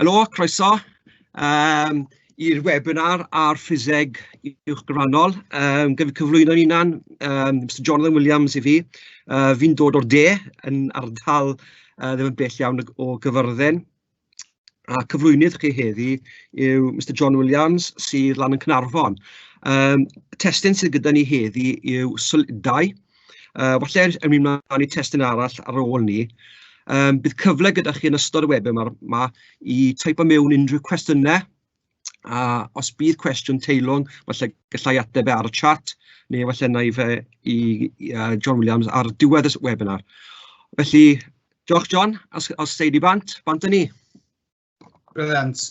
Helo, croeso i'r webinar ar ffiseg uwchgyfrannol. Gyda cyflwyno'n hunan, Mr Jonathan Williams i fi. Fi'n dod o'r de, yn ardal ddim yn bell iawn o Gyfyrddin. A cyflwynydd chi heddi yw Mr John Williams, sydd lan yn Caernarfon. Testun sydd gyda ni heddi yw solidau. Falle yn mynd mlaen i testun arall ar ôl ni. Bydd cyfle gyda chi yn ystod y webinar yma i teipo mewn unrhyw cwestiynau, a os bydd cwestiwn teilwng, falle gallai ateb e ar y chat, neu falle na i fe i John Williams ar diwedd y webinar. Felly, diolch John, os deud i bant, bant â ni. Brilliant.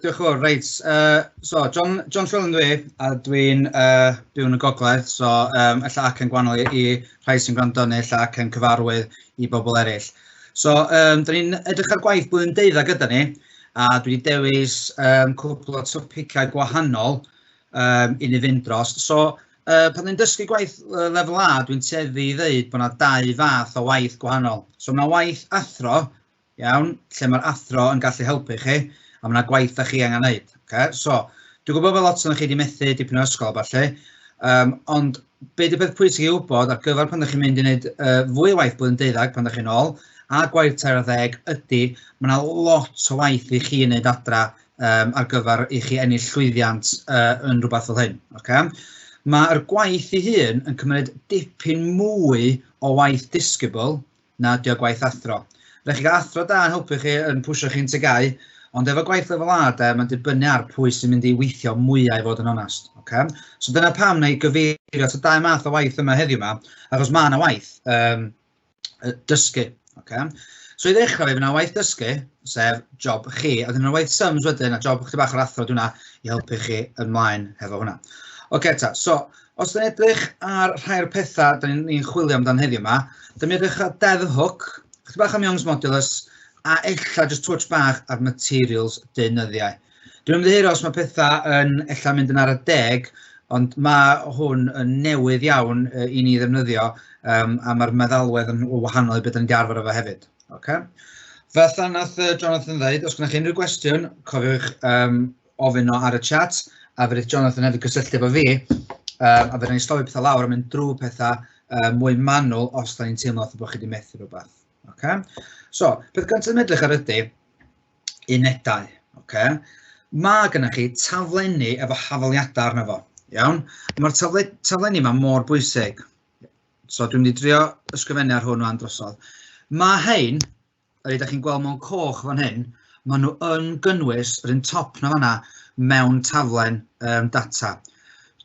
Diolch yn fawr. Reit, so John, John Llewellyn dwi, a dwi'n byw yn y gogledd, so ella acen gwahanol i rhai sy'n gwrando neu ella acen cyfarwydd i bobl eraill. So, dyn ni'n edrych ar gwaith blwyddyn 12 gyda ni, a dwi wedi dewis cwpl o topicau gwahanol i ni fynd dros. So, pan dwi'n dysgu gwaith lefel A, dwi'n tueddu i ddeud bod yna dau fath o waith gwahanol. So, mae yna waith athro, iawn, lle mae'r athro yn gallu helpu chi, a mae yna gwaith da chi angen wneud. Okay? So, dwi'n gwybod bod lot o'n chi wedi methu dipyn o ysgol a ballu, ond be di peth pwysig i wybod ar gyfer pan ydych chi'n mynd i wneud fwy o waith blwyddyn 12 pan ydych chi'n ôl, a gwaith 13 ydy, mae yna lot o waith i chi wneud adra ar gyfer i chi ennill llwyddiant yn rhywbeth fel hyn. Okay? Mae'r gwaith ei hun yn cymryd dipyn mwy o waith disgybl na ydi o gwaith athro. Rhaid chi gael athro da yn helpu chi, yn pwsio chi'n TGAU, ond efo gwaith lefel A, de, mae'n dibynnu ar pwy sy'n mynd i weithio mwyaf i fod yn onest. Okay? So dyna pam na i gyfeirio at y dau math o waith yma heddiw yma, achos mae yna waith dysgu. Okay? So i ddechrau, fe fydd yna waith dysgu, sef job chi, a dyna waith sums wedyn, a job chdi bach o'r athro dwi'n i helpu chi ymlaen hefo hwnna. Oce okay, ta, so os dyn edrych ar rhai o'r pethau dyn ni'n chwilio amdan heddiw yma, dyn ni'n edrych ar deddf Hooke, chydig bach am Young's modulus, a ella just touch bach ar materials deunyddiau. Dwi'n ymddiheuro os mae pethau yn ella mynd yn ara deg, ond mae hwn yn newydd iawn i ni ddefnyddio, a mae'r meddalwedd yn wahanol i beth ni'n arfer efo hefyd. Okay? Fatha nath Jonathan ddeud, os gennych chi unrhyw gwestiwn, cofiwch ofyn o ar y chat, a fydd Jonathan hefyd cysylltu efo fi, a fydden ni'n stopio pethau lawr a mynd drwy pethau mwy manwl os da ni'n teimlo fatha bod chi wedi methu rhywbeth. Okay? So, peth gyntaf yn edrych ar ydy unedau. Okay? Mae gennych chi taflenni efo hafaliadau arno fo. Iawn? Mae'r taflenni yma mor bwysig. So, dwi'n mynd i drio ysgrifennu ar hwn rwan drosodd. Mae hein, yr ydych chi'n gweld mewn coch fan hyn, maen nhw yn gynnwys yr un top na fanna mewn taflen data.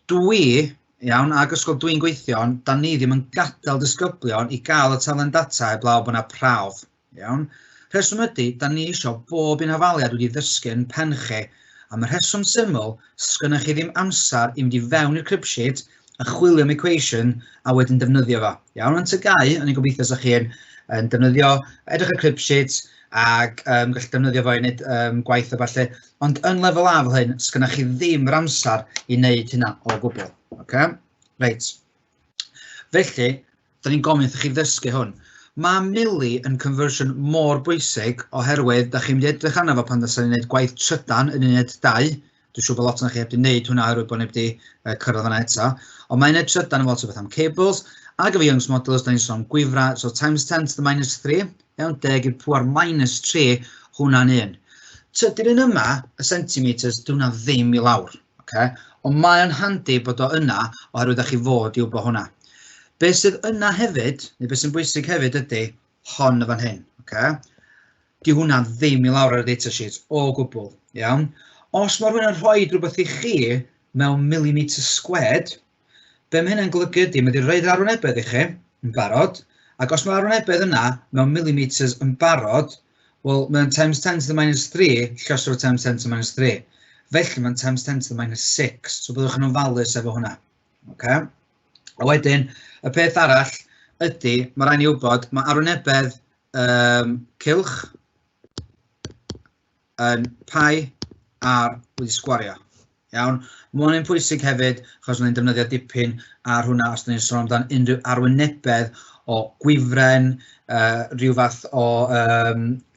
Dwi, iawn, ag ysgol dwi'n gweithio, da ni ddim yn gadael disgyblion i gael y taflen data heblaw bod yna prawf, iawn. Rheswm ydy, da ni eisiau bob un hafaliad wedi ddysgu yn pen chi, am y rheswm syml, sgynnoch chi ddim amser i mynd i fewn i'r crib sheet a chwilio am equation a wedyn defnyddio fo. Iawn, yn TGAU, o'n i'n gobeithio sa chi'n yn defnyddio, edrych ar crib sheet ac gallu defnyddio fo i wneud gwaith a ballu. Ond yn lefel A fel hyn, sgynnoch chi ddim yr amser i wneud hynna o gwbl. Okay? Reit. Felly, da ni'n gofyn wrth chi ddysgu hwn. Mae mili yn conversion mor bwysig oherwydd da chi'n mynd i edrych arno fo pan da ni'n gwneud gwaith trydan yn uned 2. Dwi'n siŵr bod lot o'n chi heb di wneud hwnna oherwydd bod ni wedi cyrraedd hwnna eto. Ond mae uned trydan yn lot o beth am cables. Ac efo Young's modulus, da ni'n sôn am gwifra, so times 10 to the minus 3, iawn, 10 i'r pŵer minus 3, hwnna'n un. Tydi'r un yma, y centimetres, di hwnna ddim i lawr. Okay? Ond mae o'n handi bod o yna oherwydd da chi fod i wybod hwnna. Be sydd yna hefyd, neu beth sy'n bwysig hefyd ydy, hon y fan hyn. Okay? Di hwnna ddim i lawr ar y datasheet o gwbl. Iawn? Os mae rhywun yn rhoi rhywbeth i chi mewn millimetre squared, be mae hynna'n golygu ydy, mae wedi rhoi'r arwynebedd i chi yn barod, ac os mae'r arwynebedd yna mewn millimetres yn barod, wel, mae'n times 10 to the minus 3, lluosog times 10 to the minus 3. Felly mae'n times 10 to the minus 6, so byddwch yn ofalus efo hwnna. Okay? A wedyn, y peth arall ydy, mae rhaid ni wybod, mae arwynebedd cylch yn pi r wedi sgwario. Iawn? Mae hwn yn pwysig hefyd, achos ni'n defnyddio dipyn ar hwnna os ni'n sôn amdan unrhyw arwynebedd o gwifren, rhyw fath o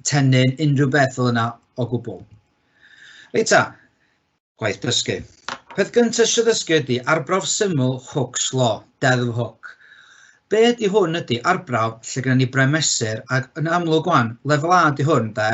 tennyn, unrhyw beth fel yna o gwbl. Reit ta, gwaith dysgu. Peth gyntaf eisiau ddysgu ydy arbrawf syml Hooke's Law, deddf Hooke. Be ydy hwn ydy arbrawf lle gennym ni bremesur, ac yn amlwg wan, lefel A ydy hwn, de.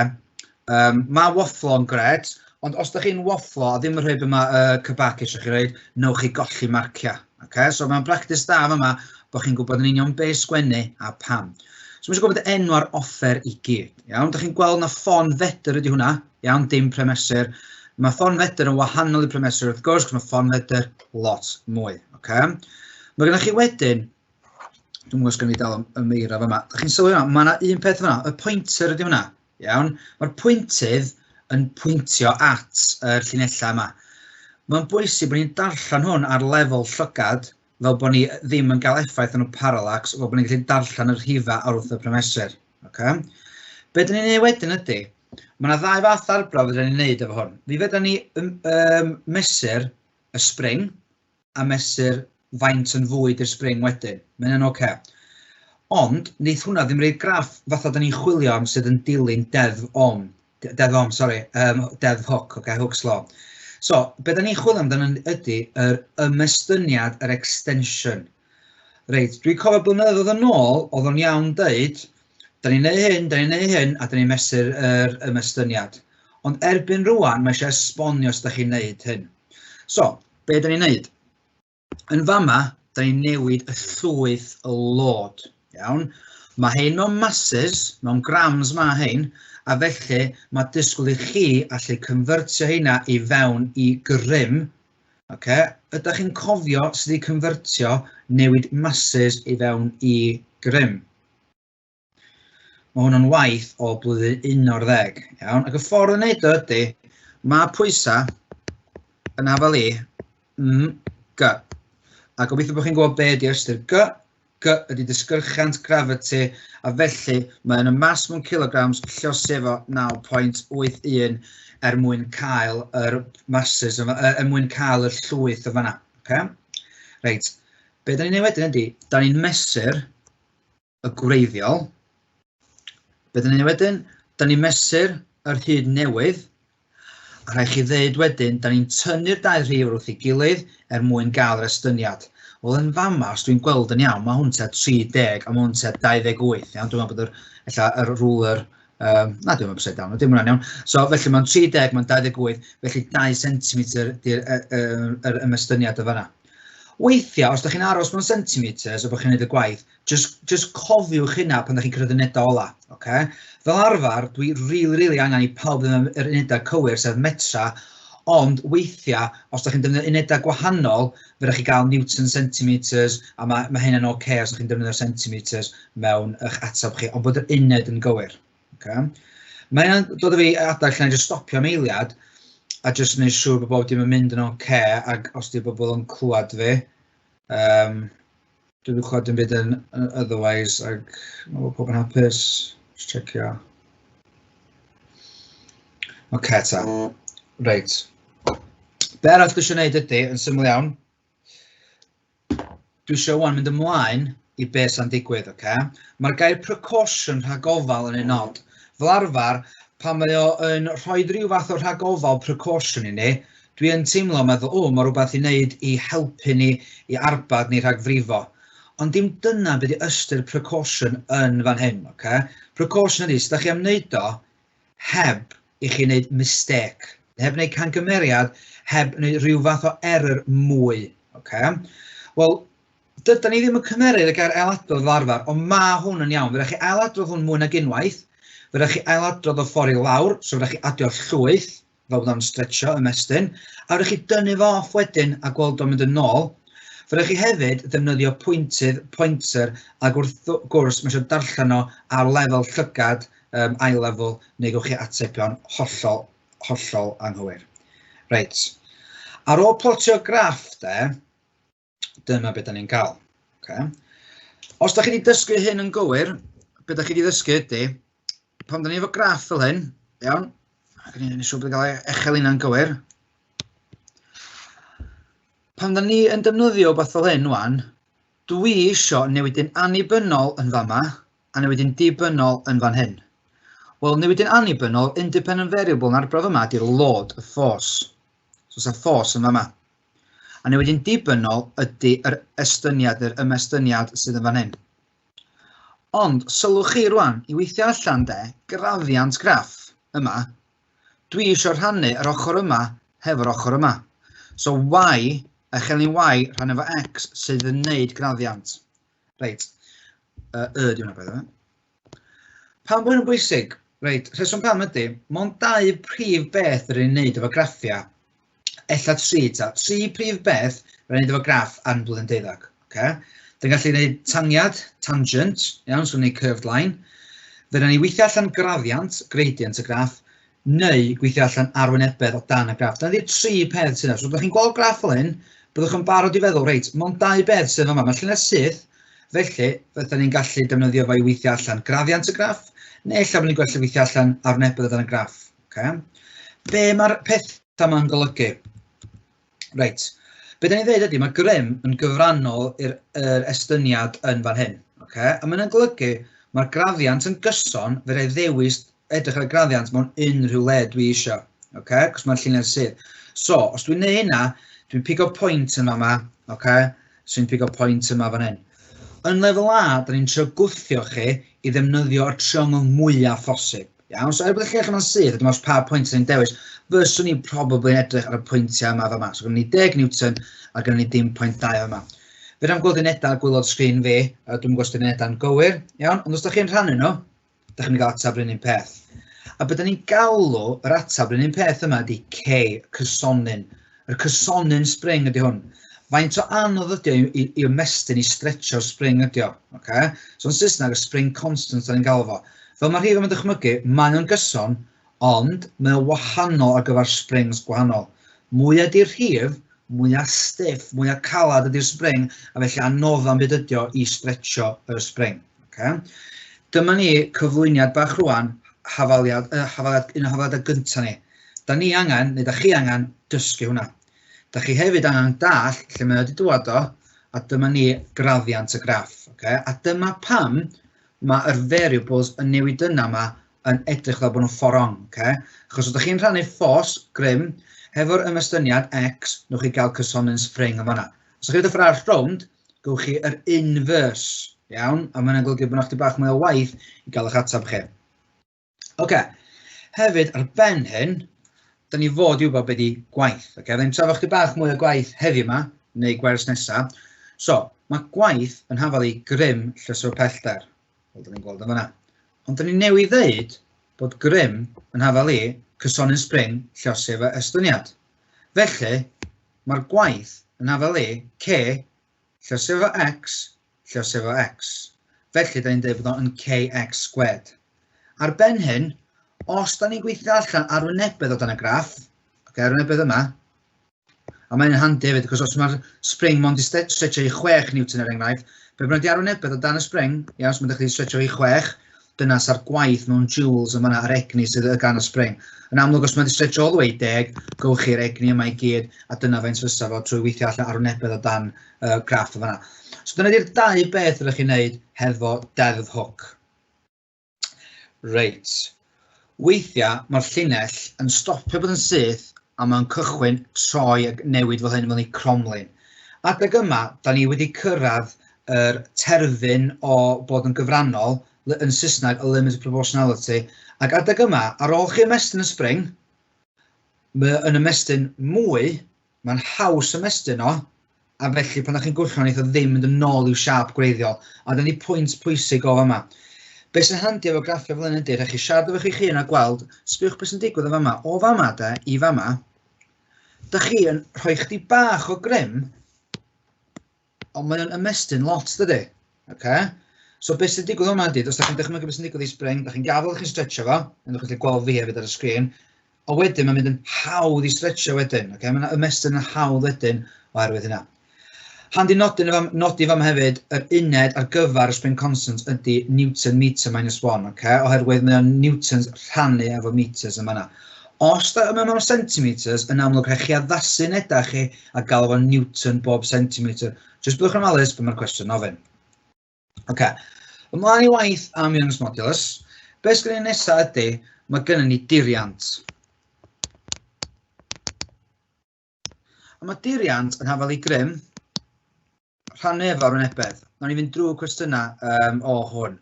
Mae wafflo yn gret, ond os da chi'n wafflo a ddim yn rhoi be mae CBAC eisiau chi roed, newch chi golli marciau. Okay? So mae'n practis da yma bod chi'n gwybod yn union be sgwennu a pam. So mae eisiau gwybod enw ar offer i gyd. Iawn, da chi'n gweld na ffon fedr ydy hwnna, iawn, dim premesur. Mae ffon fedr yn wahanol i premesur wrth gwrs, cos mae ffon fedr lot mwy. Okay? Mae gennych chi wedyn, dwi'n gwybod os gen i dal y meira yma, da chi'n sylwi yma, mae yna un peth yma, y pointer ydy hwnna. Iawn, mae'r pwyntydd yn pwyntio at yr llinellau yma. Mae'n bwysig bod ni'n darllen hwn ar lefel llygad, fel bod ni ddim yn cael effaith yn y parallax, fel bod ni'n gallu darllen y rhifau ar wrth y premesur. Okay? Be dyn ni'n ei wedyn ydy, mae yna ddau fath arbrawf fedrwn ni'n neud efo hwn. Mi fedrwn ni mesur y spring a mesur faint yn fwy di'r spring wedyn. Mae hynny'n oce. Okay. Ond, wneith hwnna ddim rhaid graff fatha da ni'n chwilio am sydd yn dilyn deddf Ohm. Deddf Ohm, sori, deddf Hooke, okay, Hooke's Law. So, be da ni'n chwilio amdano ydy yr ymestyniad, yr extension. Reit, dwi'n cofio blynyddoedd yn ôl, oedd o'n iawn deud, da ni'n neud hyn, da ni'n neud hyn, a da ni'n mesur yr ymestyniad. Ond erbyn rwan, mae eisiau esbonio os da chi'n neud hyn. So, be da ni'n neud? Yn fama, da ni'n newid y llwyth y load. Iawn? Mae hein mewn masses, mewn grams mae hein, a felly mae disgwyl i chi allu convertio heina i fewn i grym. Okay? Ydych chi'n cofio sydd wedi convertio newid masses i fewn i grym? Mae hwn yn waith o blwyddyn 11. Iawn? Ac y ffordd o wneud o ydy, mae pwysau yn hafal i M, G. A gobeithio bod chi'n gwybod be ydy ystyr G. G ydy disgyrchiant gravity, a felly mae yn y mas mewn kilograms llosi efo 9.81 er mwyn cael yr masses, er mwyn cael y llwyth o fanna. Okay? Reit, be da ni'n ei wedyn ydy, da ni'n mesur y gwreiddiol. Be da ni'n ei wedyn? Da ni'n mesur yr hyd newydd, a rhaid chi ddeud wedyn, da ni'n tynnu'r dau rhif wrth ei gilydd er mwyn gael yr estyniad. Wel, yn fama, os dwi'n gweld yn iawn, mae hwn tua 30 a mae hwn tua 28. Iawn, dwi'n meddwl bod yr, ella, yr ruler, na, dwi'n meddwl upside down, dim hwnna'n iawn. So, felly mae'n 30, mae'n 28, felly 2 cm di'r yr ymestyniad o fanna. Weithiau, os da chi'n aros mewn centimetres a bod chi'n gwneud y gwaith, just cofiwch hynna pan da chi'n cyrraedd y unedau ola. Okay? Fel arfer, dwi really, really angen i pawb ddim yr unedau cywir, sef metra, ond weithiau, os da chi'n defnyddio unedau gwahanol, fe chi gael Newton centimetres, a mae hynna'n oce okay os da chi'n defnyddio centimetres mewn eich ateb chi, ond bod yr uned yn gywir. Okay? Mae hynna'n dod o fi adael lle jyst stopio am eiliad, a jyst gwneud siŵr bod bob dim yn mynd yn oce, ac os di bobl yn clywed fi. Dwi wedi clywed dim byd yn otherwise, ac mae pob yn hapus. Just checio. Oce ta. Reit. Be arall dwi eisiau gwneud ydy, yn syml iawn, dwi eisiau wan mynd ymlaen i beth sy'n digwydd, oce? Mae'r gair precaution, rhagofal, yn un od. Fel arfer, pan mae o yn rhoi rhyw fath o rhagofal precaution i ni, dwi yn teimlo meddwl, o, mae rhywbeth i wneud i helpu ni, i arbad ni rhag frifo. Ond dim dyna beth ydy ystyr precaution yn fan hyn, oce? Precaution ydy, os da chi am wneud o, heb i chi wneud mistake, heb wneud camgymeriad, heb wneud rhyw fath o error mwy, oce? Wel, dydan ni ddim yn cymeryd y gair ailadrodd fel arfer, ond mae hwn yn iawn. Fe chi ailadrodd hwn mwy nag unwaith, fe chi ailadrodd o ffordd i lawr, so fe chi adio llwyth, fel bod o'n stretcho, ymestyn, a fe chi dynnu fo off wedyn a gweld o'n mynd yn ôl. Fe chi hefyd ddefnyddio pwyntydd, pointer, ac wrth gwrs mae eisiau darllen o ar lefel llygad, eye level, neu gewch chi atebion hollol, hollol anghywir. Reit, ar ôl plotio graff de, dyma beth da ni'n cael. Okay. Os da chi wedi dysgu hyn yn gywir, beth da chi wedi ddysgu ydy, pan da ni efo graff fel hyn, iawn, ac ni'n siŵr bod yn cael ei echel hynna'n gywir. Pan da ni yn defnyddio beth fel hyn wan, dwi isio newid yn annibynnol yn fama, a newid yn dibynnol yn fan hyn. Wel, newidyn annibynnol, independent variable yn arbrawf yma ydy'r load, y force. So, sa force yn fama. A newidyn dibynnol ydy yr estyniad, yr ymestyniad sydd yn fan hyn. Ond, sylwch chi rwan, i weithio allan de, graddiant graff yma, dwi eisiau rhannu yr ochr yma hefo'r ochr yma. So y, echelin y rhan efo x sydd yn neud graddiant. Reit, y di hwnna, by the way. Pam bod hyn yn bwysig? Reit, rheswm pam ydy, mond dau prif beth yr ni'n neud efo graffiau, ella tri ta, tri prif beth yr ni'n neud efo graff ar blwyddyn 12. Okay? Dyn gallu gwneud tangiad, tangent, iawn, so ni'n curved line. Fe ni weithio allan graddiant, gradient y graff, neu gweithio allan arwynebedd o dan y graff. Dyna di'r tri peth sydd yna. So, ydych chi'n gweld graff fel hyn, byddwch yn barod i feddwl, reit, mond dau beth sydd yma. Mae llinell syth, felly, fydden ni'n gallu defnyddio fo i weithio allan graddiant y graff, neu ella bod ni'n gallu weithio allan arwynebedd o dan y graff. Okay. Be mae'r pethau yma'n golygu? Reit, be da ni'n dweud ydy, mae grym yn gyfrannol i'r estyniad yn fan hyn. Okay? A mae'n golygu mae'r graddiant yn gyson, fe rai ddewis edrych ar y graddiant mewn unrhyw le dwi eisiau. Okay? Cos mae'r llinell sydd. So, os dwi'n neud hynna, dwi'n pigo pwynt yn fama, okay? So dwi'n pigo pwynt yma fan hyn. Yn lefel A, da ni'n trio gwthio chi i ddefnyddio'r triongl mwyaf phosib. Iawn, so er bod y llinell yma'n syth, a dim ots pa pwynt ni'n dewis, fyswn ni probably yn edrych ar y pwyntiau yma fama. So gynnon ni 10 Newton a gynnon ni dim pwynt 2 yma. Fe am gweld unedau ar gwaelod sgrin fi, a dwi'n gwybod os di'r unedau'n gywir, iawn, ond os da chi'n rhannu nhw, da chi'n gael ateb yr un peth. A beth da ni'n galw yr ateb yr un peth yma ydy K, cysonyn. Yr cysonyn spring ydy hwn. Faint o anodd ydy o i ymestyn, i stretcho'r spring ydy o. Okay? So yn Saesneg, y spring constant da ni'n galw fo. Fel mae rhif yma'n dychmygu, mae o'n gyson, ond mae o'n wahanol ar gyfer springs gwahanol. Mwy ydy'r rhif, mwyaf stiff, mwyaf calad ydy'r spring, a felly anoddaf byd ydy o i stretcho y spring. Okay? Dyma ni cyflwyniad bach rwan, hafaliad, hafaliad, un o hafaliadau gyntaf ni. Da ni angen, neu da chi angen, dysgu hwnna. Da chi hefyd angen dall lle mae wedi dŵad o, a dyma ni graddiant y graff. Okay? A dyma pam mae'r variables yn newid yna yma yn edrych fel bod nhw'n ffordd wrong. Okay? Achos os ydych chi'n rhannu force, grym, hefo'r ymestyniad x, newch chi gael cysonyn spring yn fanna. Os ydych chi'n ffordd arall rownd, gywch chi yr inverse, iawn? A mae'n golygu bod yna bach mwy o waith i gael eich ateb chi. Oce, hefyd ar ben hyn, da ni fod i wybod beth di gwaith. Okay? Fydda i'n trafod chdi bach mwy o gwaith heddiw yma, neu gwers nesaf. So, mae gwaith yn hafal i grym llyso'r pellter. Fel da ni'n gweld yn fanna. Ond da ni newydd ddeud bod grym yn hafal i cysonyn spring llosi efo estyniad. Felly, mae'r gwaith yn hafal i K llosi efo X llosi efo X. Felly, da ni'n dweud bod o'n KX squared. Ar ben hyn, os da ni'n gweithio allan arwynebedd o dan y graff, okay, arwynebedd yma, a mae'n handi hefyd, achos os mae'r spring mond i stretcho i 6 Newton er enghraifft, be bynnag di arwynebedd o dan y spring, iawn, so mae'n dechrau stretcho i 6, dyna sa'r gwaith mewn joules yma ar egni sydd gan y spring. Yn amlwg, os mae'n stretcho all the way i 10, gywch chi'r egni yma i gyd, a dyna faint fysa fo trwy weithio allan arwynebedd o dan graff o fanna. So dyna di'r dau beth ydych chi'n neud hefo deddf Hooke. Reit. Weithiau mae'r llinell yn stopio bod yn syth a mae'n cychwyn troi ac newid fel hyn, fel ni cromlin. Adeg yma, da ni wedi cyrraedd yr terfyn o bod yn gyfrannol, yn Saesneg, y limit of proportionality, ac adeg yma, ar ôl chi ymestyn y spring, mae yn ymestyn mwy, mae'n haws ymestyn o, a felly pan ydych chi'n gwrthod, wneith o ddim mynd yn ôl i'w siâp gwreiddiol. A dyna ni pwynt pwysig o fama. Be sy'n handi efo graffiau fel hyn ydy, rhaid chi siarad efo chi'ch hun a gweld, sbiwch beth sy'n digwydd o fama. O fama de, i fama, da chi yn rhoi chdi bach o grym, ond mae o'n ymestyn lot, dydy? Okay? So beth sy'n digwydd yma ydy, os da chi'n dychmygu beth sy'n digwydd i spring, da chi'n gafel chi'n stretcho fo, yn ydych chi'n gweld fi hefyd ar y sgrin, a wedyn mae'n mynd yn hawdd i stretcho wedyn, okay? Mae'n ymestyn yn hawdd wedyn oherwydd hynna. Handi nodi nodi fam hefyd, yr uned ar gyfer y spring constant ydy Newton meter minus 1, okay? Oherwydd mae o'n newtons rhannu efo meters yma yna. Os da yma mewn centimeters, yn amlwg rhaid chi addasu unedau chi a gael efo Newton bob centimeter. Just byddwch yn ofalus pan mae'r cwestiwn ofyn. Oce, ymlaen i waith am Young's modulus. Be sgynnon ni nesaf ydy, mae gynnon ni diriant. A mae diriant yn hafal i grym rhannu efo arwynebedd. Nawn ni fynd drwy cwestiynau o hwn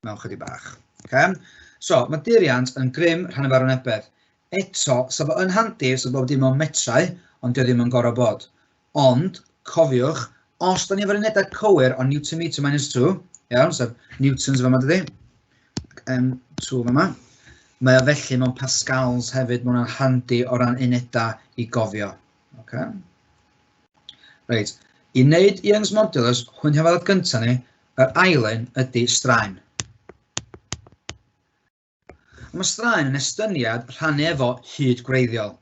mewn chydig bach. Okay? So, mae diriant yn grym rhannu efo arwynebedd. Eto, sa fo yn handi, sa bob dim mewn metrau, ond dio ddim yn gorfod bod. Ond, cofiwch, os da ni efo'r unedau cywir o Newton meter minus 2, iawn, sef Newtons fama dydi, M2 fama, mae o felly mewn pascals hefyd, mae hwnna'n handi o ran unedau i gofio. Okay. Reit, i wneud Young's modulus, hwn hafaliad gyntaf ni, yr ail un ydy straen. A mae straen yn estyniad rhannu efo hyd gwreiddiol.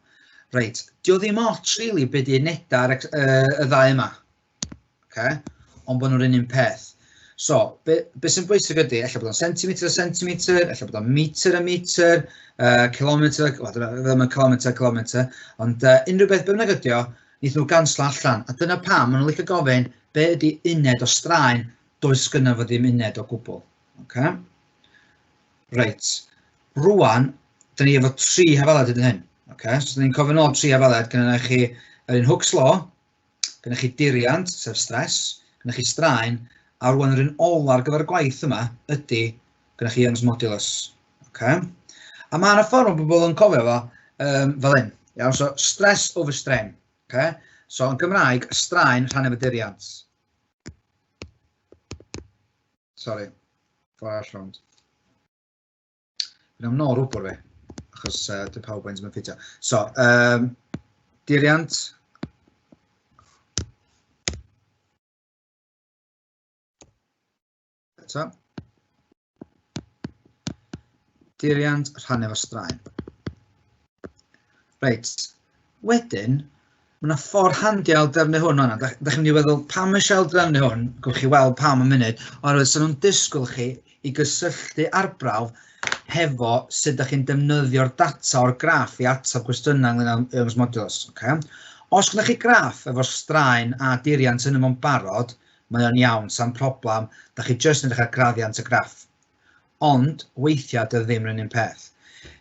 Reit, dio ddim ots really be di unedau ar y ddau yma. Okay? Ond bod nhw'r un un peth. So, be sy'n bwysig ydy, ella bod o'n centimetr a centimetr, ella bod o'n metr a metr, kilometr, wel, ddim yn kilometr a kilometr, ond unrhyw beth bynnag ydy o, wneith nhw ganslo allan. A dyna pam, maen nhw'n licio gofyn, be ydy uned o straen, does gynno fo ddim uned o gwbl. Okay? Reit, rwan, da ni efo 3 hafaliad hyd yn hyn. Okay? So, da ni'n cofio nôl 3 hafaliad, gynna chi yr un Hooke's Law, gynna chi diriant, sef stress, gynna chi straen, a rwan yr un ola ar gyfer y gwaith yma ydy gynna chi Young's modulus. Okay? A mae yna ffordd mae bobl yn cofio fo fel hyn. Iawn, so stress over strain. Okay? So yn Gymraeg, straen rhan efo diriant. Sorry, ffordd arall rownd. Fi'n am nôl rwbwr fi, achos dy PowerPoint yn ffitio. So, diriant. Eto. Diriant rhan efo straen. Reit, wedyn, mae yna ffordd handi aildrefnu hwn o'na. Da chi'n mynd i feddwl, pam eisiau aildrefnu hwn? Gwch chi weld pam yn munud. Oherwydd, sy'n nhw'n disgwyl chi i gysylltu arbrawf hefo sut da chi'n defnyddio'r data o'r graff i ateb cwestiynau ynglyn â Young's modulus. Okay? Os gennych chi graff efo straen a diriant yn yma'n barod, mae o'n iawn, sa'n problem, da chi jyst yn edrych ar graddiant y graff. Ond, weithiau, dy ddim yr un peth.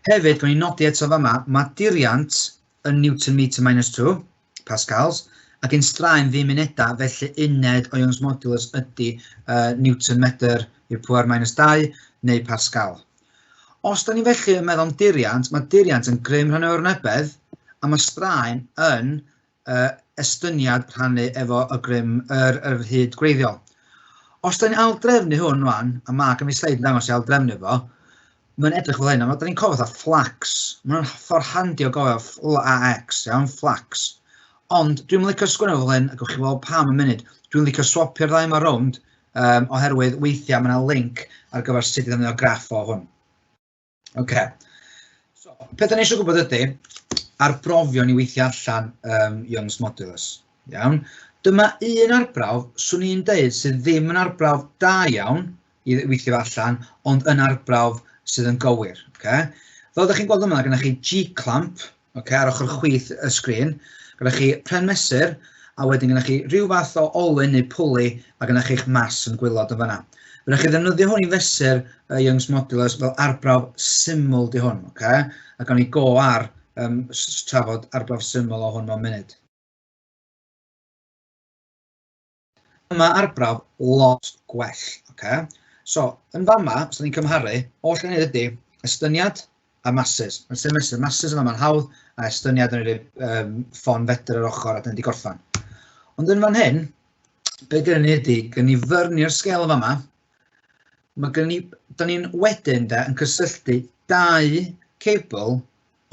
Hefyd, gwni nodi eto fama, mae diriant yn Newton meter minus 2, pascals, ac yn straen ddim unedau, felly uned o Young's modulus ydy Newton metr i'r pŵer minus 2 neu pascal. Os da ni felly yn meddwl am diriant, mae diriant yn grym rhannu arwynebedd, a mae straen yn estyniad rhannu efo y grym yr hyd gwreiddiol. Os da ni'n aildrefnu hwn rwan, a mae gen i sleid yn dangos i aildrefnu fo, mae'n edrych fel hyn, a da ni'n cofio fatha flax. Mae'n ffordd handi o gofio L-A-X, iawn, flax. Ond dwi'n licio sgwennu fel hyn, a gewch chi weld pam yn munud. Dwi'n licio swapio'r ddau yma rownd, oherwydd weithiau mae yna link ar gyfer sut i ddefnyddio graff o hwn. Okay. So, peth da ni eisiau gwybod ydy, arbrofion i weithio allan Young's modulus. Iawn. Dyma un arbrawf, swn i'n deud, sydd ddim yn arbrawf da iawn i weithio fo allan, ond yn arbrawf sydd yn gywir. Okay? Fel ydych chi'n gweld yma, gennych chi G-clamp, okay, ar ochr chwith y sgrin, gennych chi pren mesur, a wedyn gennych chi rhyw fath o olwyn neu pwli, a gennych chi'ch mas yn gwaelod yn fan'na. Fedrwch chi ddefnyddio hwn i fesur Young's modulus fel arbrawf syml di hwn, okay? A gawn ni go ar trafod arbrawf syml o hwn mewn munud. Yma arbrawf lot gwell, okay? So, yn fama, os ni'n cymharu, oll yn ydy estyniad a masses. Mae'n sy'n mesur masses yma, mae'n hawdd, a estyniad yn ei ffon fedr ar ochr a dyna di gorffan. Ond yn fan hyn, be gynnon ni ydy, gynnon ni fyrnio'r sgêl fama, mae gynnon ni, da ni'n wedyn de, yn cysylltu dau cable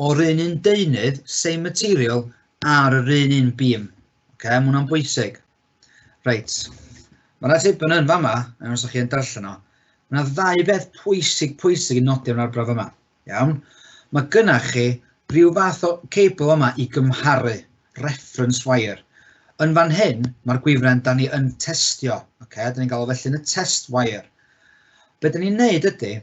o'r un un deunydd, same material, ar yr un un beam. Okay, mae hwnna'n bwysig. Reit, mae yna tipyn yn fama, os ydych chi'n darllen o, mae yna ddau beth pwysig pwysig i nodi yn arbrawf yma. Iawn? Mae gynnach chi rhyw fath o cable yma i gymharu, reference wire. Yn fan hyn, mae'r gwifren da ni yn testio. Okay? Da ni'n gael o felly yn y test wire. Be da ni'n neud ydy,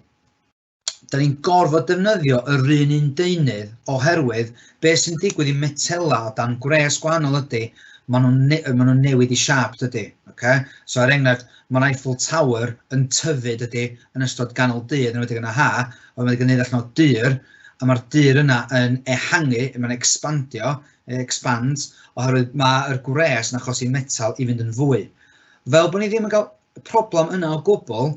da ni'n gorfod defnyddio yr un un deunydd oherwydd be sy'n digwydd i metela o dan gwres gwahanol ydy, maen nhw'n ne ma nhw newid i siâp, dydy. Okay? So er enghraifft, mae'r Eiffel Tower yn tyfu, dydy, yn ystod ganol dydd, yn enwedig yn y ha, ond mae'n gwneud allan o dur, a mae'r dur yna yn ehangu, mae'n expandio, expands, oherwydd mae'r gwres yn achosi metal i fynd yn fwy. Fel bod ni ddim yn cael problem yna o gwbl,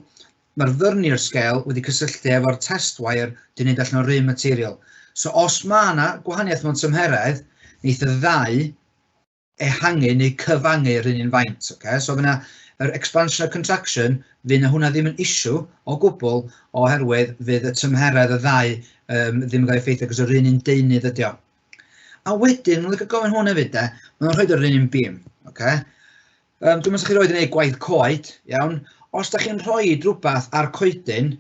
mae'r vernier scale wedi cysylltu efo'r test wire di wneud allan o'r un material. So os mae yna gwahaniaeth mewn tymheredd, wneith y ddau ehangu neu cyfangu yr un un faint. Okay? So fyna yr expansion a contraction, fydd na hwnna ddim yn issue o gwbl oherwydd fydd y tymheredd y ddau ddim yn cael ei effeithio cos yr un un deunydd ydi o. A wedyn, mae'n licio gofyn hwn hefyd de, mae'n rhoi yr un un beam. Okay? Dwi'n meddwl chi'n rhoi yn ei gwaith coed, iawn. Os da chi'n rhoi rhywbeth ar coedyn,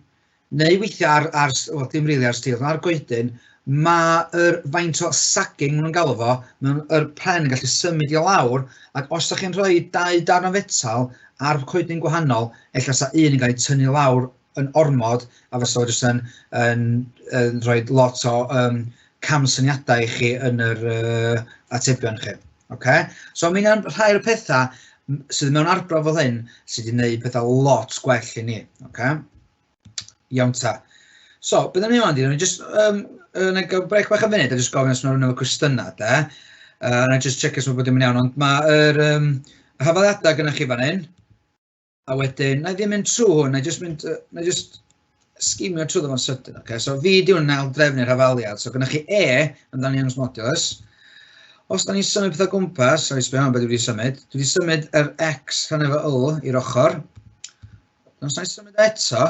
neu weithiau ar well, dim rili ar steel, ar goedyn, mae'r faint o sagging maen nhw'n galw fo, mae'r pren yn gallu symud i lawr, ac os da chi'n rhoi dau darn o fetal ar coedyn gwahanol, ella sa un yn cael ei tynnu lawr yn ormod, a fysa fo jyst yn rhoi lot o camsyniadau i chi yn yr atebion chi. Okay? So mae hynna'n rhai o'r pethau sydd mewn arbrawf fel hyn sydd wedi gwneud pethau lot gwell i ni. Okay? Iawn ta. So, beth am ni wan, di, just, na i gael brec bach am funud a just gofyn os mae rhywun efo cwestiynau, de. Na i just check os mae bod dim yn iawn, ond mae'r hafaliadau gyda chi fan hyn. A wedyn, na i ddim mynd trwy hwn, na i just mynd, na i just skimio trwy fo'n sydyn, okay? So fi di hwn yn aildrefnu'r hafaliad. So gyda chi E amdano Young's modulus. Os da ni'n symud pethau gwmpas, sorry, sbio hwn beth dwi wedi symud. Dwi wedi symud yr X rhan efo L i'r ochr. Os na i symud eto,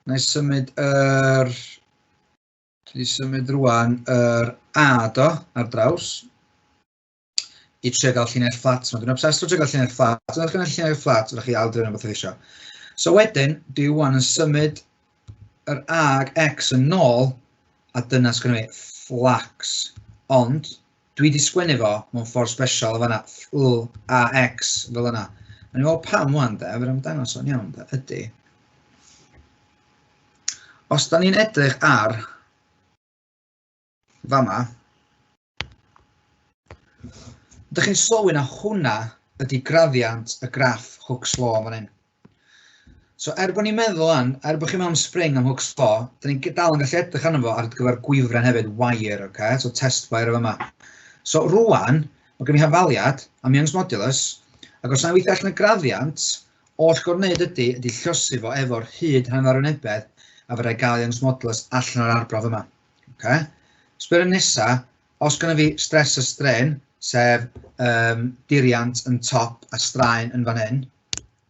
na i symud yr... Dwi wedi symud rwan yr A do, ar draws, i trio gael llinell fflat. Dwi'n obsessed o trio gael llinell fflat. Os ydych chi'n llinell fflat, ydych chi aildrefnu beth eisiau. So wedyn, dwi wan yn symud yr A ag X yn ôl, a dyna sgynno fi, flax. Ond, dwi wedi sgwennu fo mewn ffordd special o fanna, L, A, X, fel yna. A ni'n meddwl pam wan de, fe am dangos o'n iawn de, ydy. Os da ni'n edrych ar fama, ydych chi'n sylwi na hwnna ydy graddiant y graff Hooke's Law fan hyn. So er bod ni'n meddwl an, er bod chi mewn spring am Hooke's Law, da ni'n dal yn gallu edrych arno fo ar gyfer gwifren hefyd, wire, okay? So test wire efo yma. So rwan, mae gen i hafaliad am Young's modulus, ac os na i weithio allan y graddiant, oll gorfod wneud ydy llosi fo efo'r hyd hanner arwynebedd, a fydda i gael Young's modulus allan o'r arbrawf yma. Okay? Sbio nesa, os gynna fi stress a strain, sef diriant yn top a straen yn fan hyn,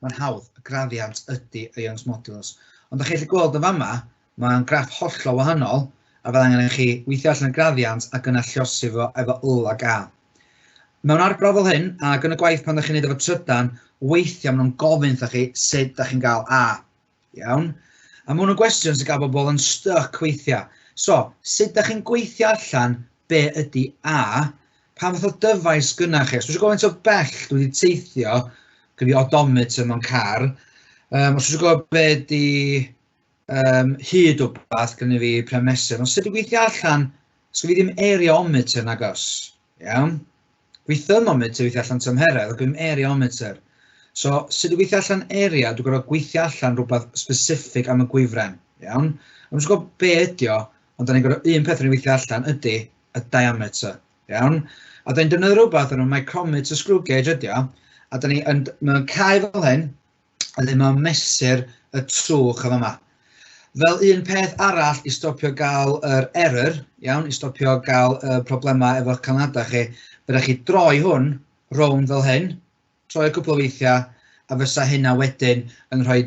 mae'n hawdd, y graddiant ydy y Young's modulus. Ond da chi'n gallu gweld yn fama, mae'n graff hollol wahanol, a fydd angen i chi weithio allan y graddiant ac yna llosi fo efo L ag A. Mewn arbrawf fel hyn, ac yn y gwaith pan da chi'n neud efo trydan, weithiau maen nhw'n gofyn wrtha chi sut da chi'n gael A. Iawn? A mae hwn yn gwestiwn sy'n gael bobl yn stuck weithiau. So, sut da chi'n gweithio allan be ydy A? Pa fath o dyfais gynna chi? Os dwi eisiau gofyn so bell dwi wedi teithio, gyda fi odometer mewn car. Os dwi eisiau gwybod be ydy hyd o beth, gyda fi pren mesur. Ond sut i gweithio allan, sgynna fi ddim areometer nagos. Iawn? Fi thermometer weithio allan tymheredd, ac ddim areometer. So, sut i weithio allan area, dwi'n gorfod gweithio allan rhywbeth specific am y gwifren. Iawn? Dwi'n eisiau gwybod be ydi o, ond da ni'n gorfod un peth ni'n weithio allan ydy y diameter. Iawn? A da ni'n defnyddio rhywbeth yn y micrometer screw gauge ydi o, a da ni yn, mae'n cau fel hyn, a ddim yn mesur y trwch yn yma. Fel un peth arall i stopio gael yr error, iawn, i stopio gael y problemau efo'ch canlyniadau chi, fydda chi droi hwn rownd fel hyn, troi cwpl o weithiau, a fysa hynna wedyn yn rhoi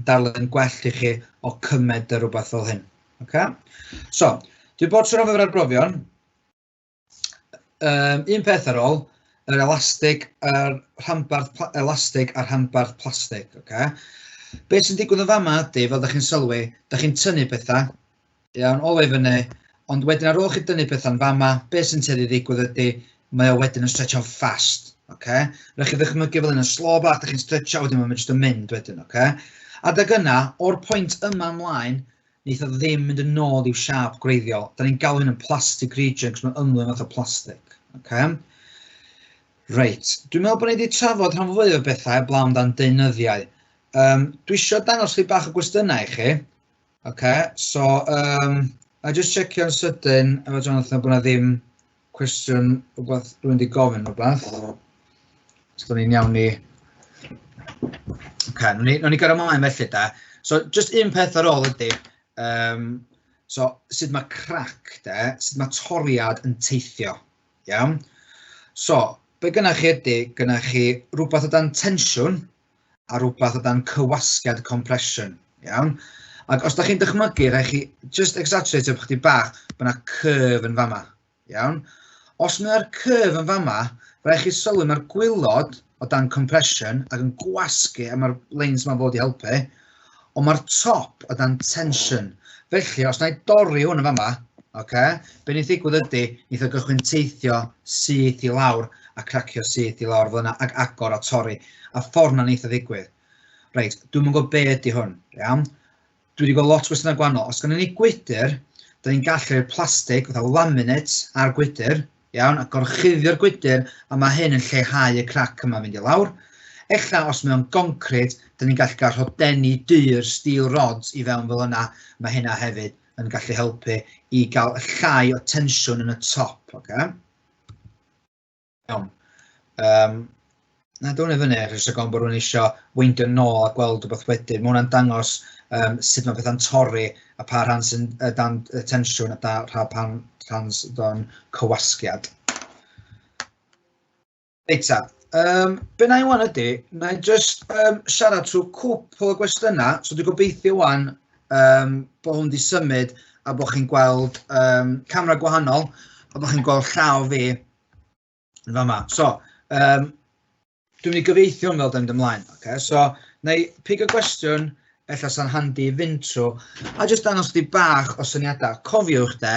darlun gwell i chi o cymed y rhywbeth fel hyn. Okay? So, dwi bod trwy'r efo'r arbrofion. Un peth ar ôl, yr elastig, yr rhanbarth elastig a'r rhanbarth plastig. Okay? Be sy'n digwydd yn fama ydy, fel da chi'n sylwi, da chi'n tynnu pethau, iawn, o le fyny, ond wedyn ar ôl chi dynnu pethau'n fama, be sy'n tueddu ddigwydd ydy, mae o wedyn yn stretcho'n fast. Okay? Rhaid chi ddychmygu fel un yn slow bach, da chi'n stretcho, wedyn mae'n jyst yn mynd wedyn. Okay? Adeg yna, o'r pwynt yma ymlaen, wneith o ddim mynd yn ôl i'w siâp gwreiddiol. Da ni'n galw hyn yn plastic region, cos mae'n ymlyn fath o plastic. Okay? Reit, dwi'n meddwl bod ni wedi trafod rhan fwyaf o bethau heblaw amdan deunyddiau. Dwi eisiau dangos chi bach o gwestiynau i chi. Okay, so a just checio'n sydyn efo Jonathan bod na ddim cwestiwn rhywbeth rwy'n wedi gofyn rhywbeth. So ni'n iawn i. Okay, nawn ni gario ymlaen felly da. So just un peth ar ôl ydy, so sut mae crac de, sut mae toriad yn teithio. Iawn? So, be gynnach chi ydy, gynnach chi rhywbeth o dan tensiwn a rhywbeth o dan cywasgiad, compression. Iawn? Ac os da chi'n dychmygu, rhaid chi just exaggerate efo chdi bach, bod yna curve yn fama. Iawn? Os mae'r curve yn fama, rhaid chi sylwi mae'r gwaelod o dan compression ac yn gwasgu, a mae'r lines yma fod i helpu, ond mae'r top o dan tension. Felly, os na i dorri hwn yn fama, okay, be wneith ddigwydd ydy, wneith o gychwyn teithio syth i lawr a cracio syth i lawr fel yna ac agor a torri. A ffordd na wneith o ddigwydd. Reit, dwi'n gwybod be ydy hwn, iawn? Dwi wedi gweld lot o gwestiynau gwahanol. Os gennym ni gwydr, da ni'n gallu rhoi plastig fatha laminate ar gwydr, iawn, a gorchuddio'r gwydr, a mae hyn yn lleihau y crac yma mynd i lawr. Ella os mae o'n concret, da ni'n gallu cael rhodenni dur, steel rods i fewn fel yna. Mae hynna hefyd yn gallu helpu i gael llai o tensiwn yn y top. Okay? Iawn. Na, dwi'n i fyny, achos rhag ofn bod rhywun eisiau weindio nôl a gweld rhywbeth wedyn. Mae hwnna'n dangos sut mae pethau'n torri a pa rhan sy'n dan tensiwn a da, pan rhan sy'n dan cywasgiad. Reit ta, be na i wan ydy, na i just siarad trwy cwpl o gwestiynau, so dwi'n gobeithio wan bod hwn wedi symud a bod chi'n gweld camera gwahanol, a bod chi'n gweld llaw fi yn fama. So, dwi'n mynd i gyfieithu hwn fel dwi'n mynd ymlaen. Okay? So, na i pigo gwestiwn, ella sa'n handi i fynd trwy, a jyst dangos chdi bach o syniadau. Cofiwch de,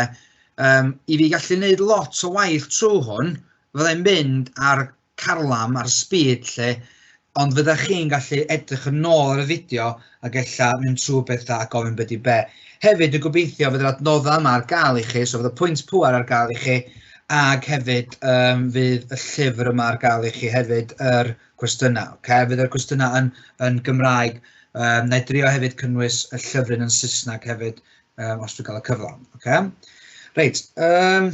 i fi gallu gwneud lot o waith trwy hwn, fyddai'n mynd ar carlam, ar speed lle, ond fyddech chi'n gallu edrych yn ôl ar y fideo ac ella mynd trwy bethau a gofyn beth i be. Hefyd, dwi'n gobeithio fydd yr adnoddau yma ar gael i chi, so fydd y pwynt pŵer ar gael i chi, ac hefyd fydd y llyfr yma ar gael i chi hefyd, yr cwestiynau. Okay? Fydd yr cwestiynau yn Gymraeg. Na i drio hefyd cynnwys y llyfryn yn Saesneg hefyd, os dwi'n cael y cyfle. Okay? Reit, na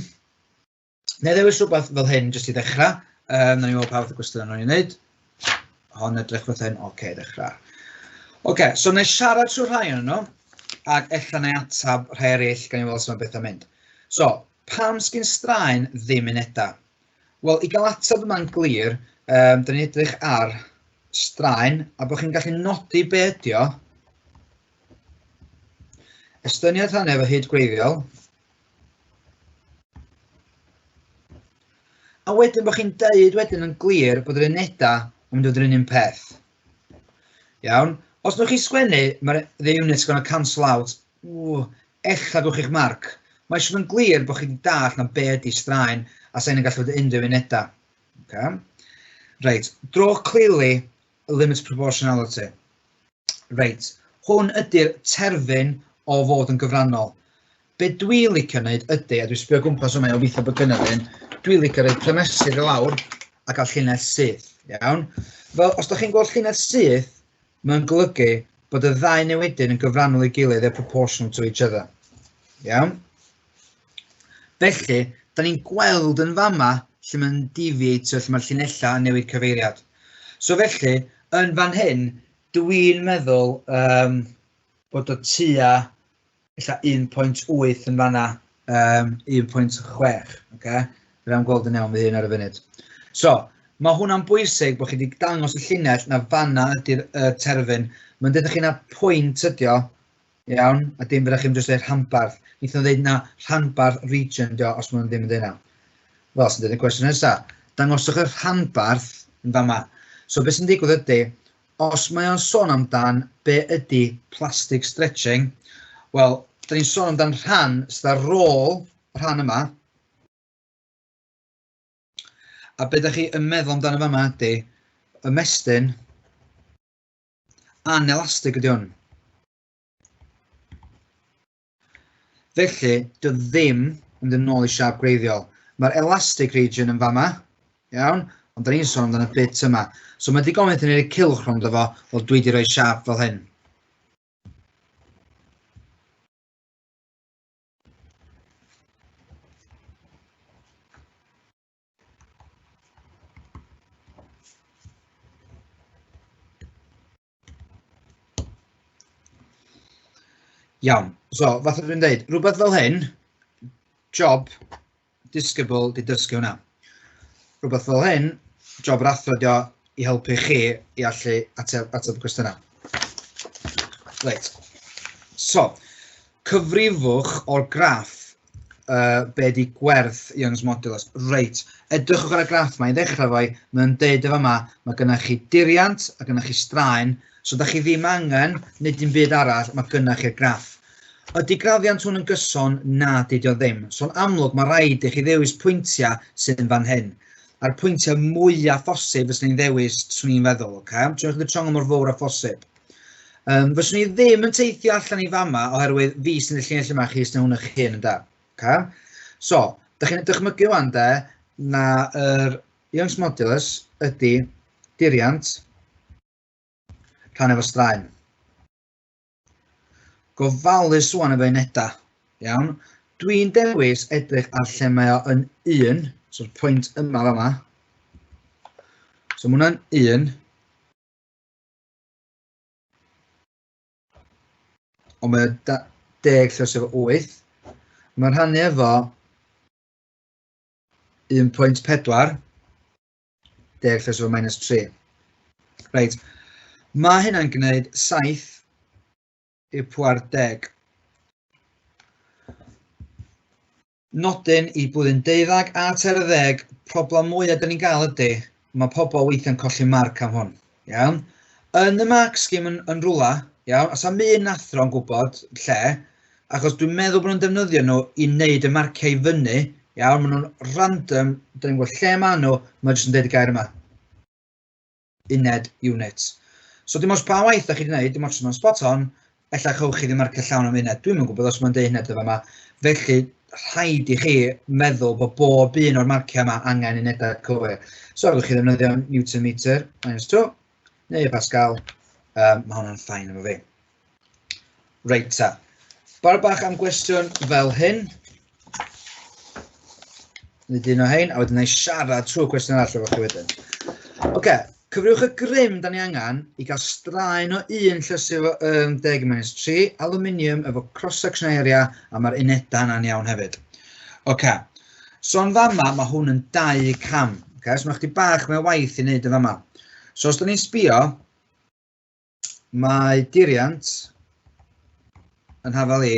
i ddewis rhywbeth fel hyn jyst i ddechrau. Na ni weld pa fath o gwestiynau nhw'n ei wneud. Hon edrych fel hyn, oce, okay, ddechrau. Oce, okay, so na i siarad trwy rhai o'n nhw, ac ella na i atab rhai eraill gan i weld sut mae bethau'n mynd. So, pam sgyn straen ddim unedau? Wel, i gael ateb yma'n glir, dyn ni'n edrych ar straen, a bod chi'n gallu nodi be ydi o. Estyniad rhan efo hyd gwreiddiol. A wedyn bod chi'n deud wedyn yn glir bod yr unedau yn mynd i fod yr un un peth. Iawn. Os nwch chi sgwennu, mae'r the units gonna cancel out. Ww, ella gewch chi'ch marc. Mae eisiau bod yn glir bod chi wedi dallt na be ydi straen a sa'n yn gallu bod unrhyw unedau. Okay. Reit, draw clearly limit proportionality. Reit, hwn ydy'r terfyn o fod yn gyfrannol. Be dwi'n licio wneud ydy, a dwi'n sbio gwmpas yma i obeithio bod gynna fi un, dwi'n licio rhoi prymesur i lawr a gael llinell syth, iawn? Fel, os da chi'n gweld llinell syth, mae'n golygu bod y ddau newidyn yn gyfrannol i gilydd, they're proportional to each other. Iawn? Felly, da ni'n gweld yn fama lle mae'n deviate, lle mae'r llinellau yn newid cyfeiriad. So felly, yn fan hyn, dwi'n meddwl bod o tua ella 1.8 yn fanna, 1.6, okay? Fe am gweld yn iawn fy hun ar y funud. So, mae hwnna'n bwysig bod chi wedi dangos y llinell na fanna ydy'r terfyn. Mae'n dweud chi na pwynt ydi o, iawn, a dim fydda chi'n jyst dweud rhanbarth. Wnaethon nhw dweud na rhanbarth region dio, os maen nhw ddim yn dweud na. Wel, sy'n dweud y cwestiwn nesaf. Dangoswch y rhanbarth yn fama. So, beth sy'n digwydd ydy, os mae o'n sôn amdan be ydy plastic stretching, wel, da ni'n sôn amdan rhan sydd ar ôl y rhan yma. A be da chi yn meddwl amdano fama ydy ymestyn anelastig ydy hwn. Felly, dy ddim yn mynd yn ôl i siâp gwreiddiol. Mae'r elastic region yn fama, iawn, Ond da ni'n sôn amdano y bit yma. So mae digon wneud yn ei cylch rownd efo, wel dwi wedi rhoi siap fel hyn. Iawn, so fatha dwi'n dweud, rhywbeth fel hyn, job disgybl di dysgu hwnna. Rhywbeth fel hyn, job yr athro dio i helpu chi i allu ateb, ateb y cwestiynau. Reit, so, cyfrifwch o'r graff be di gwerth Young's modulus. Reit, edrychwch ar y graff yma i ddechrau fo'i, mae'n deud efo yma, mae gennych chi diriant a gennych chi straen, so da chi ddim angen wneud dim byd arall, mae gennych chi'r graff. Ydy graddiant hwn yn gyson? Na, dydy o ddim. So'n amlwg, mae rhaid i chi ddewis pwyntiau sydd yn fan hyn. A'r pwyntiau mwyaf phosib fyswn i'n ddewis, swn i'n feddwl, oce? Okay? Triwch chi triongl mor fawr â phosib. Fyswn i ddim yn teithio allan i fama oherwydd fi sy'n y llinell yma, chi sy'n hwn eich hun yn da. Okay? So, da chi'n dychmygu wan de, na yr Young's modulus ydy diriant rhan efo straen. Gofalus wan efo unedau, iawn. Dwi'n dewis edrych ar lle mae o yn 1, so'r pwynt yma fama. So mae hwnna'n 1. Ond mae o 10 llos efo 8. Mae'n rhannu efo 1.4, 10 llos efo minus 3. Reit, mae hynna'n gwneud 7 i'r pŵer 10. Nodyn i blwyddyn 12 a 13, problem mwyaf dyn ni'n gael ydy, mae pobl weithiau'n colli marc am hwn. Iawn? Yn y mark scheme yn, yn rwla, iawn, os am un athro yn gwybod lle, achos dwi'n meddwl bod nhw'n defnyddio nhw i wneud y marciau i fyny, iawn, maen nhw'n random, dyn ni'n gwybod lle maen nhw, maen jyst yn deud y gair yma. Uned, unit. So dim ots pa waith da chi wedi gwneud, dim ots os mae'n spot on, ella chewch chi ddim marcio llawn am uned. Dwi'm yn gwybod os mae'n deud uned yn fama. Felly, rhaid i chi meddwl bod bob un o'r marciau yma angen unedau cywir. So, gewch chi ddefnyddio Newton meter minus 2, neu Pascal, mae hwnna'n ffain efo fi. Reit ta. Bara bach am gwestiwn fel hyn. Nid un o hein, a wedyn na i siarad trwy cwestiwn arall efo chi wedyn. Oce, okay. Cyfrifwch y grym da ni angen i gael straen o un llysu efo 10 minus 3, aluminium efo cross-section area, a mae'r unedau yna'n iawn hefyd. Oce, okay. So yn fama, mae hwn yn 2 cam. Okay? So mae chdi bach mewn waith i wneud yn fama. So os da ni'n sbio, mae diriant yn hafal i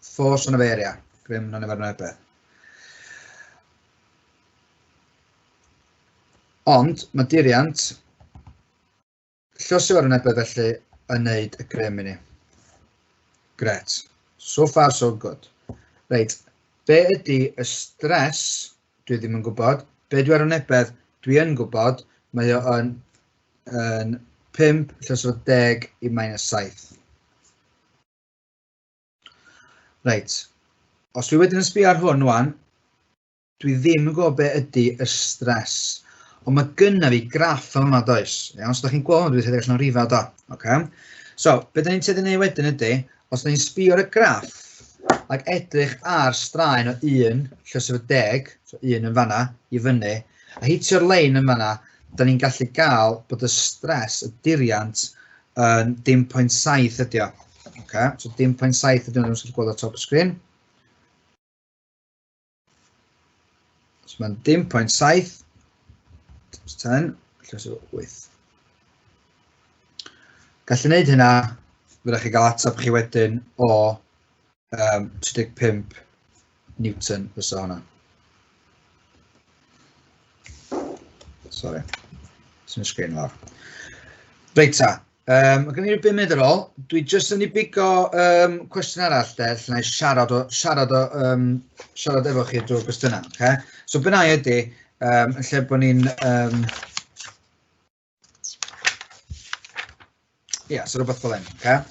force on of area, grym yn efo'r beth. Ond mae diriant llosio ar ynebedd felly yn neud y grym i ni. Gret. So far so good. Reit, be ydy y stress? Dwi ddim yn gwybod. Be dwi ar ynebedd? Dwi yn gwybod. Mae o yn yn 5 llos o 10 i minus 7. Reit, os dwi wedyn yn sbio ar hwn wan, dwi ddim yn gwybod be ydy y stress. Ond mae gynna fi graff yma, does? Iawn, so da chi'n gweld dwi'n rhedeg allan o rifau, do. Okay. So, be da ni'n tueddu wneud wedyn ydy, os da ni'n sbio ar y graff ac edrych ar straen o 1 llos efo 10, so 1 yn fanna, i fyny, a hitio'r lein yn fanna, da ni'n gallu gael bod y stress, y diriant, yn dim pwynt saith ydi o. Okay, so dim pwynt saith ydi o, dwi'n gallu gweld ar top y sgrin. So mae'n dim pwynt saith, times 10, llos efo 8. Gallu gwneud hynna, fyddwch chi gael ateb chi wedyn o 35 Newton fysa hwnna. Sorry, sy'n sgrin lawr. Reit ta, mae gen i ryw 5 munud ar ôl. Dwi jyst yn ei bigo cwestiwn arall de, lle na i siarad, o, siarad, o, siarad efo chi drwy'r gwestiynau. Okay? So be na i ydy, yn lle bod ni'n... Ia, so rhywbeth fel hyn, okay?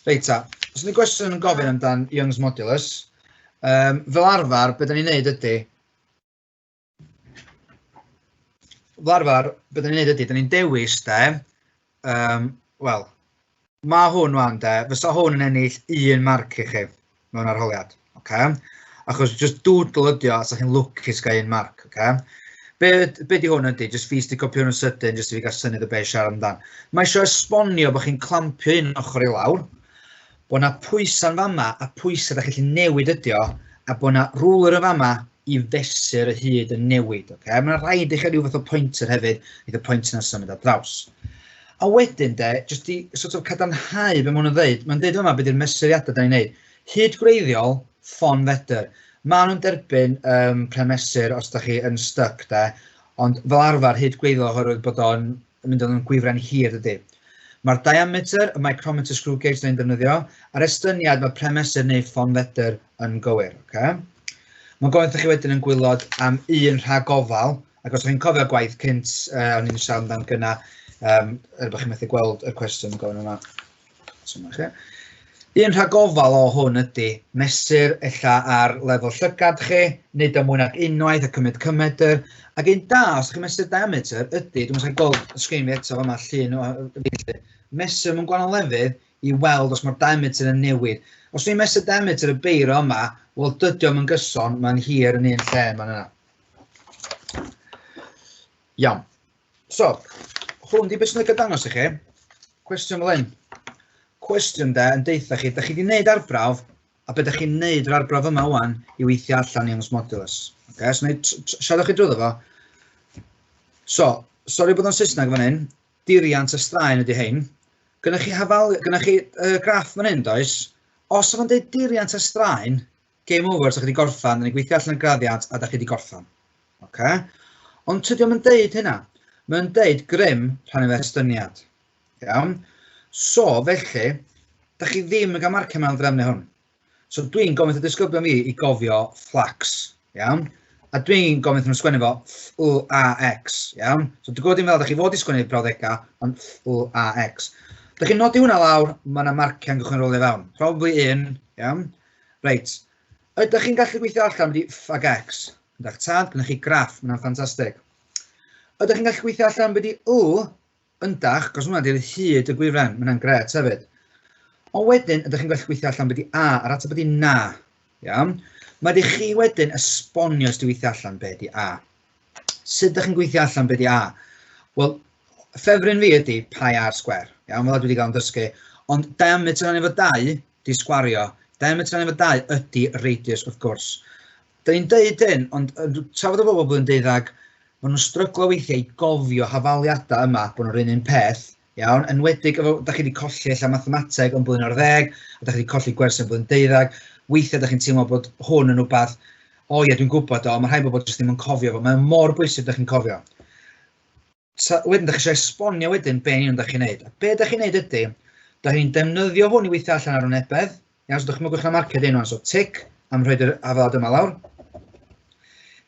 Reit ta, os yna gwestiwn yn gofyn amdan Young's modulus, fel arfer, be da ni'n neud ydy, Fel arfer, be da ni'n neud ydy, da ni'n dewis de, wel, mae hwn wan de, fysa hwn yn ennill un marc i chi mewn arholiad, oce? Achos just doodle ydi o, a sa chi'n lwcus gael un marc, oce? Be di hwn ydy, just fi sydd wedi copio hwn yn sydyn, just i fi gael syniad o be siarad amdan. Mae eisiau esbonio bod chi'n clampio un ochr i lawr, bod na pwysau'n fama, a pwysau da chi'n gallu newid ydi o, a bod na ruler yn fama i fesur y hyd yn newid. Okay? Mae'n rhaid i chi ryw fath o pointer hefyd, i y pointer yna symud ar draws. A wedyn de, jyst i sort of cadarnhau be maen nhw'n dweud, mae'n dweud yma beth yw'r mesuriadau da ni'n neud. Hyd gwreiddiol, ffon fedr. Maen nhw'n derbyn premesur os da chi yn stuck de, ond fel arfer hyd gwreiddiol oherwydd bod o'n mynd o'n gwifren hir dydy. Mae'r diameter, y micrometer screw gauge da ni'n defnyddio, a'r estyniad mae premesur neu ffon fedr yn gywir. Okay? Mae'n gofyn wrthoch chi wedyn yn gwylod am un rhagofal, ac os ydych chi'n cofio gwaith cynt, o'n i'n siarad amdan gynna, er bod chi'n methu gweld y cwestiwn yn gofyn yma. So, chi. Un rhagofal o hwn ydy mesur ella ar lefel llygad chi, wneud o mwy nag unwaith a cymryd cymedr. Ac un da, os ydych chi'n mesur diameter, ydy, dwi'n meddwl gweld y sgrin fi eto fama, llun o fi, mesur mewn gwahanol lefydd i weld os mae'r diameter yn newid. Os dwi'n mesur diameter y beiro yma, wel dydy o'm yn gyson, mae'n hir yn un lle mae'n yna. Iawn. So, hwn di beth sy'n licio dangos i chi. Cwestiwn fel hyn. Cwestiwn de yn deutha chi, da chi wedi gwneud arbrawf, a beth da chi'n gwneud yr arbrawf yma wan i weithio allan Young's modulus. Okay, so wneud, siarad chi drwyddo fo. So, sori bod o'n Saesneg fan hyn, diriant a straen ydy hein. Gynnwch chi hafal, gynnwch chi graff fan hyn, does? Os o'n dweud diriant a straen, game over, so chi wedi gorffan, da ni'n gweithio allan y graddiant a da chi wedi gorffan. Okay? Ond tydi o'm yn deud hynna. Mae'n deud grym rhan efo estyniad. Iawn? So, felly, da chi ddim yn cael marciau mewn drefnu hwn. So, dwi'n gofyn wrth y disgyblion fi i gofio flax. Iawn? A dwi'n gofyn wrth nhw sgwennu fo F-L-A-X. Iawn? So, dwi'n gwybod dim fel da chi fod i sgwennu brawddegau, ond F-L-A-X. Da chi'n nodi hwnna lawr, mae yna marciau'n gychwyn rolio fewn. Probably un, iawn? Reit. Ydych chi'n gallu gweithio allan wedi F ag X? Ydych tad, gynnwch chi graff, mae'n ffantastig. Ydych chi'n gallu gweithio allan wedi U? Yndach, cos hwnna di'r hyd y gwifren, mae'n gret hefyd. Ond wedyn, ydych chi'n gallu gweithio allan beth A, a'r ateb ydi na. Iawn? Mae di chi wedyn esbonio sut i weithio allan be di A. Sut ydych chi'n gweithio allan be di A? Wel, ffefryn fi ydi pi r square. Iawn, fel dwi wedi cael yn dysgu. Ond diameter rhan efo 2 di sgwario. Diameter rhan efo 2 ydi radius, wrth gwrs. Da ni'n deud hyn, ond trafod y bobl blwyddyn deuddag, maen nhw'n stryglo weithiau i gofio hafaliadau yma, bod nhw'r un un peth, iawn, enwedig efo, da chi wedi colli ella mathemateg yn blwyddyn ar ddeg, a da chi wedi colli gwersi yn blwyddyn deuddag, weithiau da chi'n teimlo bod hwn yn rhywbeth, o ie, dwi'n gwybod o, mae rhai bobl jyst ddim yn cofio fo, mae'n mor bwysig da chi'n cofio. So, wedyn, da chi eisiau esbonio wedyn be yn union da chi'n neud. A be da chi'n neud ydy, da chi'n defnyddio hwn i weithio allan ar wynebedd. Iawn, so dychmygwch na marciau dyn nhw, so tic am rhoi yr afalad yma lawr.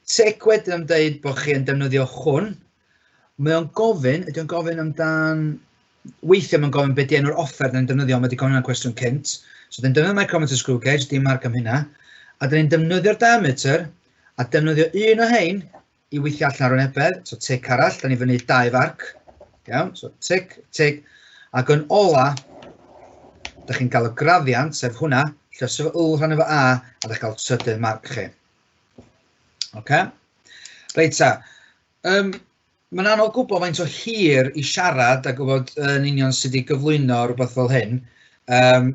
Tic wedyn am dweud bod chi yn defnyddio hwn. Mae o'n gofyn, ydy o'n gofyn amdan... Weithiau mae'n gofyn beth di enw'r offer da ni'n defnyddio, ond mae wedi gofyn hwnna'n cwestiwn cynt. So, dyn defnyddio micrometer screw gauge, dim marc am hynna. A dyn ni'n defnyddio'r diameter, a defnyddio un o hein i weithio allan ar wynebedd, so tic arall, da ni fyny dau farc, iawn, so tic, tic, ac yn ola, da chi'n cael y graddiant, sef hwnna, lle sef L rhan efo A, a da chi'n cael trydydd marc chi. Oce? Reit ta, mae'n anodd gwybod faint o hir i siarad a gwybod yn union sut i gyflwyno rhywbeth fel hyn.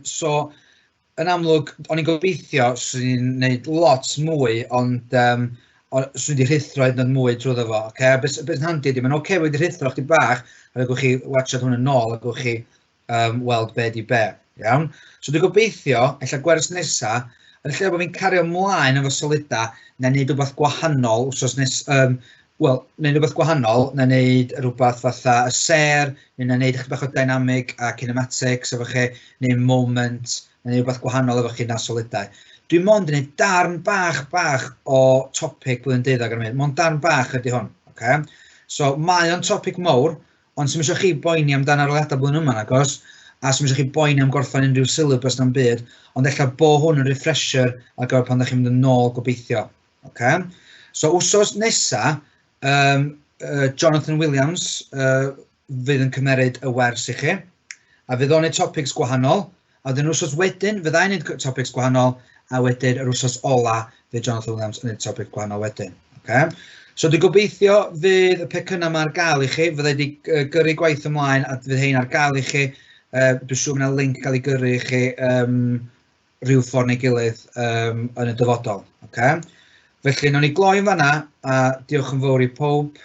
So, yn amlwg, o'n i'n gobeithio 'swn i'n wneud lot mwy, ond 'swn i 'di rhuthro hyd yn oed mwy drwyddo fo. Ocê? A beth sy'n handi ydy, mae'n ocê wedi rhuthro chdi bach, a gewch chi watsiad hwn yn ôl a gewch chi weld be di be. Iawn? So dwi'n gobeithio, ella gwers nesa, yn lle bod fi'n cario ymlaen efo solida, na wneud rhywbeth gwahanol wsos nes, wel, wneud rhywbeth gwahanol, na wneud rhywbeth fatha y sêr, neu na wneud chydig bach o dynamic a kinematics efo chi, neu moment, neu wneud rhywbeth gwahanol efo chi na solidau. Dwi mond yn gwneud darn bach bach o topic blwyddyn deuddeg ar y munud, mond darn bach ydy hwn. Okay? So mae o'n topic mawr, ond sy'm eisiau chi boeni amdan arholiadau blwyddyn yma nagos, a sy'm eisiau chi boeni am gorffen unrhyw syllabus na'n byd, ond ella bo hwn yn refresher ar gyfer pan ydych chi'n mynd yn ôl gobeithio. Okay? So wsos nesa, Jonathan Williams fydd yn cymeryd y wers i chi. A fydd o'n neud topics gwahanol. A wedyn yr wsos wedyn, fydda i'n neud topics gwahanol. A wedyn yr wsos ola, fydd Jonathan Williams yn neud topic gwahanol wedyn. Okay? So dwi'n gobeithio fydd y pecynnau yma ar gael i chi. Fydda i wedi gyrru gwaith ymlaen a fydd hein ar gael i chi. Dwi'n siŵr mae yna link gael ei gyrru i chi rhyw ffordd neu gilydd yn y dyfodol. Okay? Felly, nawn ni gloi yn fanna a diolch yn fawr i pob.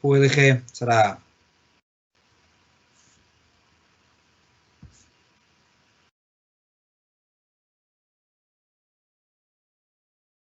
Hwyl i chi. Ta-ra.